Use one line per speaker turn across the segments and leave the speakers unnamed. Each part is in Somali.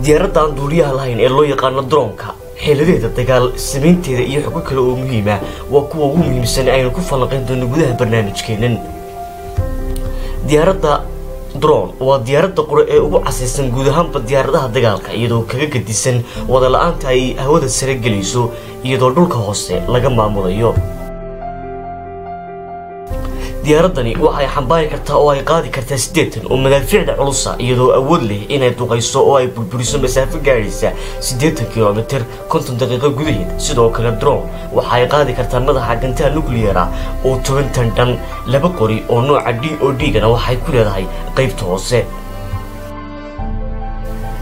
Diyaaradda aan duuliyaha lahayn ee loo yaqaano drone-ka, xeeladeeda dagaal, samaynteeda iyo xogo kale oo muhiim ah waa kuwa ugu muhiimsan aynu ku falanqayn doono gudaha barnaamijkeennan. Diyaaradda drone waa diyaaradda qura ee ugu casaysan guud ahaanba diyaaradaha dagaalka, iyadoo kaga gedisan wada la-aanta ay hawada sare gelayso iyadoo dhulka hoose laga maamulayo. Diyaaradani waxay xambaari kartaa oo ay qaadi kartaa 80 oo madaafiicda culusa, iyadoo awood leh inay duqayso oo ay burburiso masaafo gaadhaysa 80 kilomitir 50 daqiiqo gudaheed. Sidoo kale drone waxay qaadi kartaa madaxa gantaha nuclear ah oo 10 tan dhan, 2 qori oo nooca D O D gana waxay ku leedahay qaybta hoose.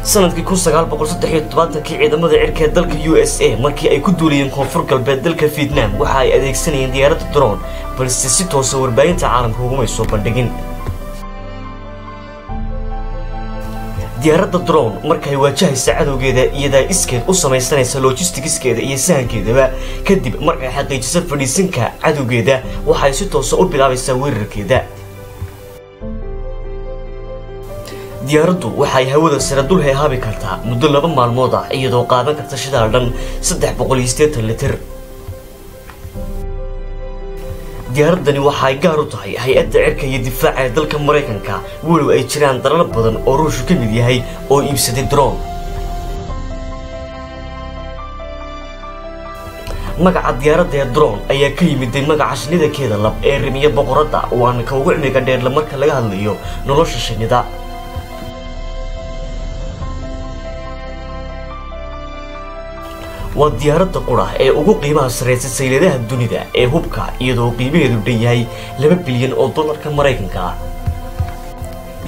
Sanadkii 1973-kii ciidamada cirka ee dalka USA markii ay ku duulayeen koonfur galbeed dalka Vietnam waxa ay adeegsanayeen diyaaradda drone, balse si toosa warbaahinta caalamka ugumay soo bandhigin. Diyaaradda drone markay waajahaysa cadowgeeda iyadaa iskeed u samaysanaysa logisticskeeda iyo sahankeedaba. Kadib markay xaqiijiso fadhiisinka cadowgeeda waxay si toosa u bilaabaysaa weerarkeeda. Diyaaraddu waxay hawada sare dul heehaabi kartaa muddo 2 maalmood ah, iyadoo qaadan karta shidaal dhan 380 litir. Diyaaradani waxay gaar u tahay hay-adda cirka iyo difaaca ee dalka Maraykanka, walow ay jiraan dalal badan oo Ruushku ka mid yahay oo iibsaday drone. Magaca diyaaradda ee drone ayaa ka yimiday magaca shinnida keeda lab ee rimiya boqoradda, waana ka ugu cimiga dheerle marka laga hadlayo nolosha shinnida. Waa diyaaradda qura ee ugu qiimaha sarreysa sayladaha dunida ee hubka, iyadoo qiimaheedu dhan yahay 2 bilyan oo dollarka Maraykanka ah.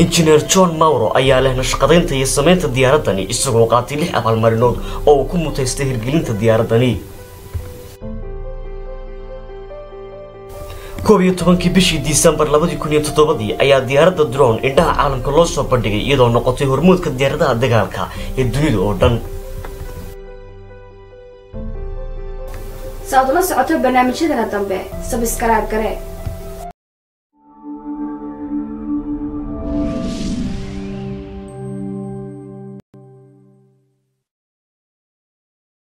Injineer John Mauro ayaa leh nashqadaynta iyo samaynta diyaaradani, isagoo qaatay 6 abaalmarinood oo uu ku mutaystay hirgelinta diyaaradani. 11-kii bishii Disembar 2007-dii ayaa diyaaradda drone indhaha caalamka loo soo bandhigay, iyadoo noqotay hormuudka diyaaradaha dagaalka ee dunida oo dhan.
Si aad ula socoto barnaamijyadana dambe, sabskaraab garee.